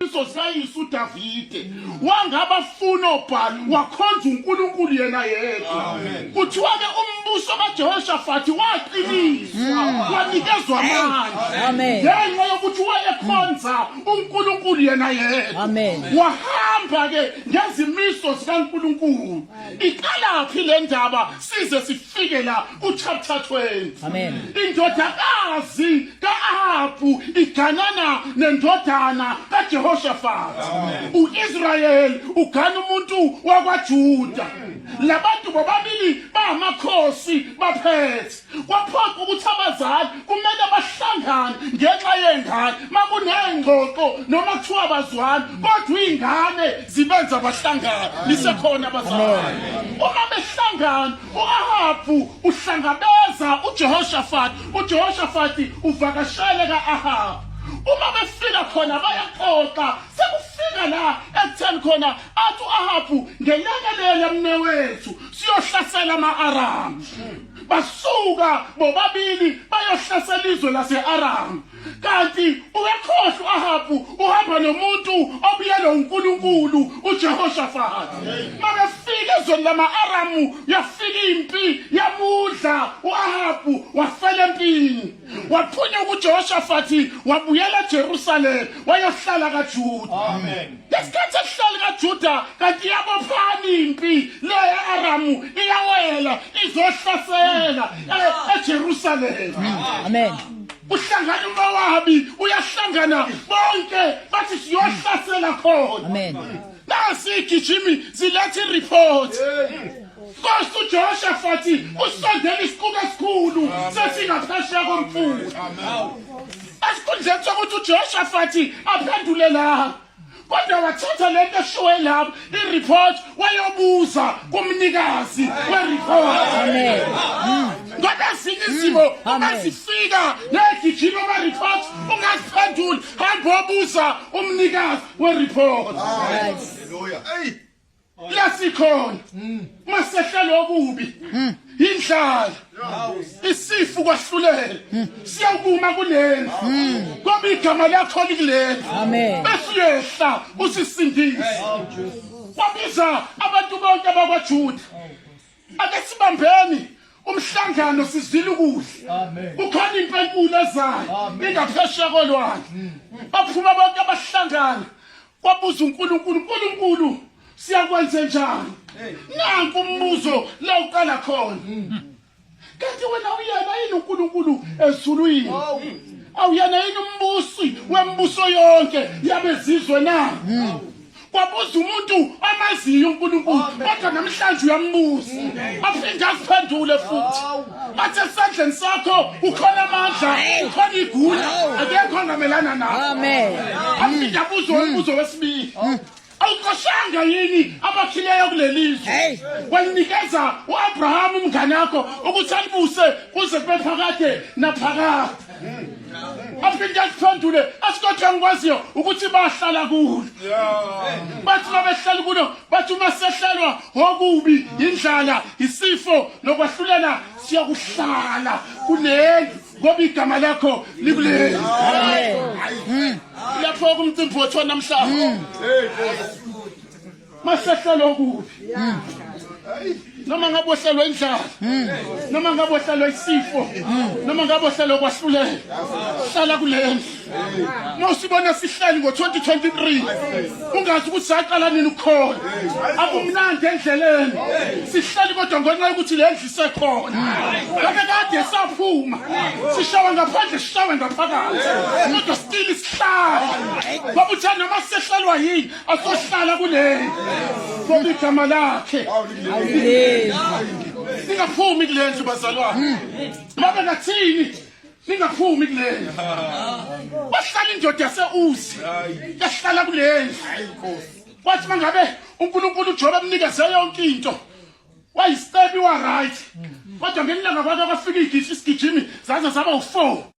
Iso sayisa uDavide wangabafuna obhali wakhonza uNkulunkulu yena yedwa. Kuthiwa ke umbuso kaJehoshafati waqiniswa wanikezwa amandla ngenxa yokuthi wayekhonza uNkulunkulu yena yedwa. Wahamba ke ngezimiso zikaNkulunkulu. Iqalaphi le ndaba size sifike la kuchapter 20. Amen. Indodakazi kaAhabu iganana nendodana kaJehoshaphat. UIsrael ugana umuntu wakwaJuda. Labantu bobabili bamakhosi baphethe. Kwaphoqa ukuthi abazali kumele bahlangane ngenxa yengane. Makunengxoxo noma kuthiwa bazwani kodwa izingane zibenza bahlangane. Nisekhona abazali. Uma behlangana U-Ahabu uhlangabeza uJehoshafati, uJehoshafati uvakashele ka-Ahabu. Uma befika khona bayaxoxa, sekufika la ekutheni khona athi u-Ahabu ngelekelele mnewethu siyohlasela ama-Aramu. Basuka bobabili bayohlasela izwe lase-Aramu. Kanti uyakhohlwa u-Ahabu uhamba nomuntu obuyelwe uNkulunkulu uJehoshafati. Makafika ezweni lama-Aramu yafika impi yamudla u-Ahabu wafela empini. Waphunyuka uJehoshafati wabuyela eJerusalema wayohlala kaJuda. Amen. Ngesikhathi esihlali kaJuda kanti iyabophana impi le ye-Aramu iyawela izohlasela eJerusalema. Amen. Uhlangana uMowabi uyahlangana bonke bathi siyohlasela khona. Amen. Nasi igijimi ziletha ireport. Nkosi uJehoshafati usondela isiquku esikhulu sesingaphesheya komfula. Esikhundleni sokuthi uJehoshafati aphendule la kodwa wathatha lento eshiwe lapho i-report wayobuza kumnikazi we-report. Amen. Ngoba ezinye izimo uma zifika negijima ama-report ungaziphenduli, hamba obuza umnikazi we-report. Hallelujah. Hey. Lasikhona masehlelwa okubi indlala isifu kwahlulela siyawukuma kulendlu ngoba igama lakho likulendlu Amen. bese uyehla usisindise. Wabiza abantu bonke abakwaJuda, ake sibambeni umhlangano sizile ukudla, kukhona impi enkulu ezayo ingaphesheya kolwandle. Baphuma bonke abahlangana, kwabuza uNkulunkulu, uNkulunkulu siyakwenze njani? Nanku umbuzo la uqala khona. Kanti wena uyena yini uNkulunkulu ezulwini? Awuyena yini umbusi wembuso yonke yabezizwe na? Kwabuza umuntu amaziyo uNkulunkulu, kodwa namhlanje uyambuza aphinde aziphendule futhi athi esandleni sakho ukhona amandla, ukhona igunya, akekho ongamelana nawe. Amen. Aphinde abuzwe umbuzo wesibili, awuxoshanga yini abakhileyo kulelizwe Hey. walinikeza u-Abrahamu umngane wakho ukuthi alibuse kuze kube phakade naphakade? Aphinde aziphendule asikodwa ngikwaziyo ukuthi bahlala kulo, bathi babehlala kulo, bathi uma sehlelwa okubi indlala, isifo nokwahlulela, siyakuhlala kuleli ngoba igama lakho likuleli. Amen. Lapho kumcimbi wethu namhlanje masehlelwa okubi, noma ngabe wehlelwa indlala, noma ngabe wehlelwa isifo, noma ngabe wehlelwa kwahlulela, hlala kulendlu. Uma usibona sihleli ngo-2023 ungazi ukuthi saqala nini ukukhona, akumnandi endleleni, sihleli kodwa ngenxa yokuthi le ndlu isekhona. Ngabe kade saphuma, sishawe ngaphandle, sishawe ngaphakathi, kodwa still sihlala ngoba uthe noma sisehlelwa yini asohlala kuleli ngoba igama lakhe ningaphumi kulendlu bazalwane. Babe ngathini ningaphumi kulendlu? Bahlala indoda yase-Uzi yahlala kulendlu. Kwathi mangabe uNkulunkulu uJobe emnikeze yonke into, wayistebi wa-right, kodwa ngelilanga kwake kwafika isigijimi zaze zaba u-4.